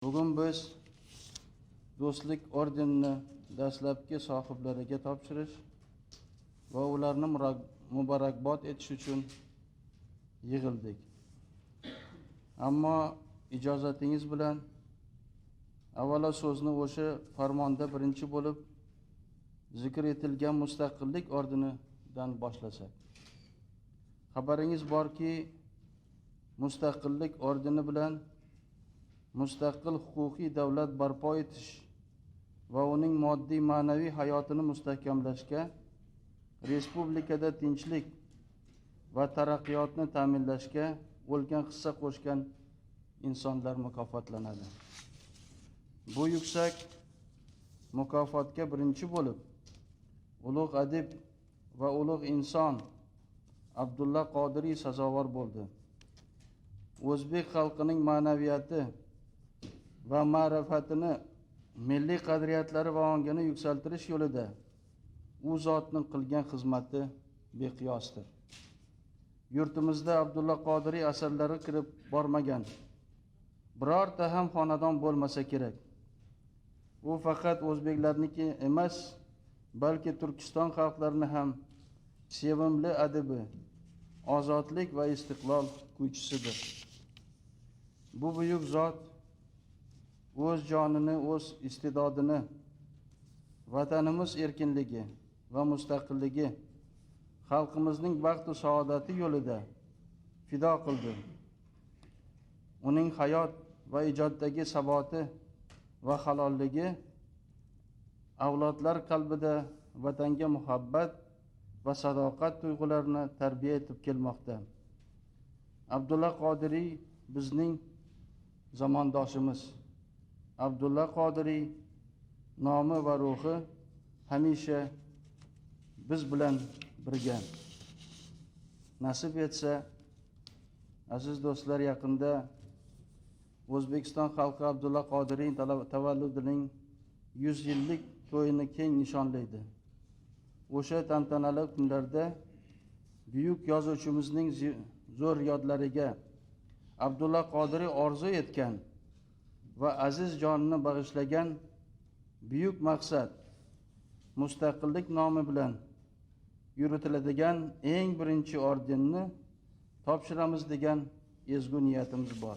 Bugun biz Do'stlik ordenini dastlabki sohiblariga topshirish va ularni muborakbod etish uchun yig'ildik. Ammo ijozatingiz bilan avvalo so'zni o'sha farmonda birinchi bo'lib zikr etilgan Mustaqillik ordenidan boshlasak. Xabaringiz borki, Mustaqillik ordeni bilan mustaqil huquqiy davlat barpo etish va uning moddiy ma'naviy hayotini mustahkamlashga, respublikada tinchlik va taraqqiyotni ta'minlashga ulkan hissa qo'shgan insonlar mukofotlanadi. Bu yuksak mukofotga birinchi bo'lib ulug' adib va ulug' inson Abdulla Qodiriy sazovor bo'ldi. O'zbek xalqining ma'naviyati va ma'rifatini, milliy qadriyatlari va ongini yuksaltirish yo'lida u zotning qilgan xizmati beqiyosdir. Yurtimizda Abdulla Qodiriy asarlari kirib bormagan birorta ham xonadon bo'lmasa kerak. U faqat o'zbeklarniki emas, balki Turkiston xalqlarini ham sevimli adibi, ozodlik va istiqlol kuychisidir. Bu buyuk zot o'z jonini, o'z iste'dodini vatanimiz erkinligi va mustaqilligi, xalqimizning baxtu saodati yo'lida fido qildi. Uning hayot va ijoddagi saboti va halolligi avlodlar qalbida vatanga muhabbat va sadoqat tuyg'ularini tarbiya etib kelmoqda. Abdulla Qodiriy bizning zamondoshimiz. Abdulla Qodiriy nomi va ruhi hamisha biz bilan birga. Nasib etsa, aziz do'stlar, yaqinda O'zbekiston xalqi Abdulla Qodiriy tavalludining 100 yillik to'yini keng nishonlaydi. O'sha tantanali kunlarda buyuk yozuvchimizning zo'r yodlariga Abdulla Qodiriy orzu etgan va aziz jonini bag'ishlagan buyuk maqsad mustaqillik nomi bilan yuritiladigan eng birinchi ordenni topshiramiz degan ezgu niyatimiz bor.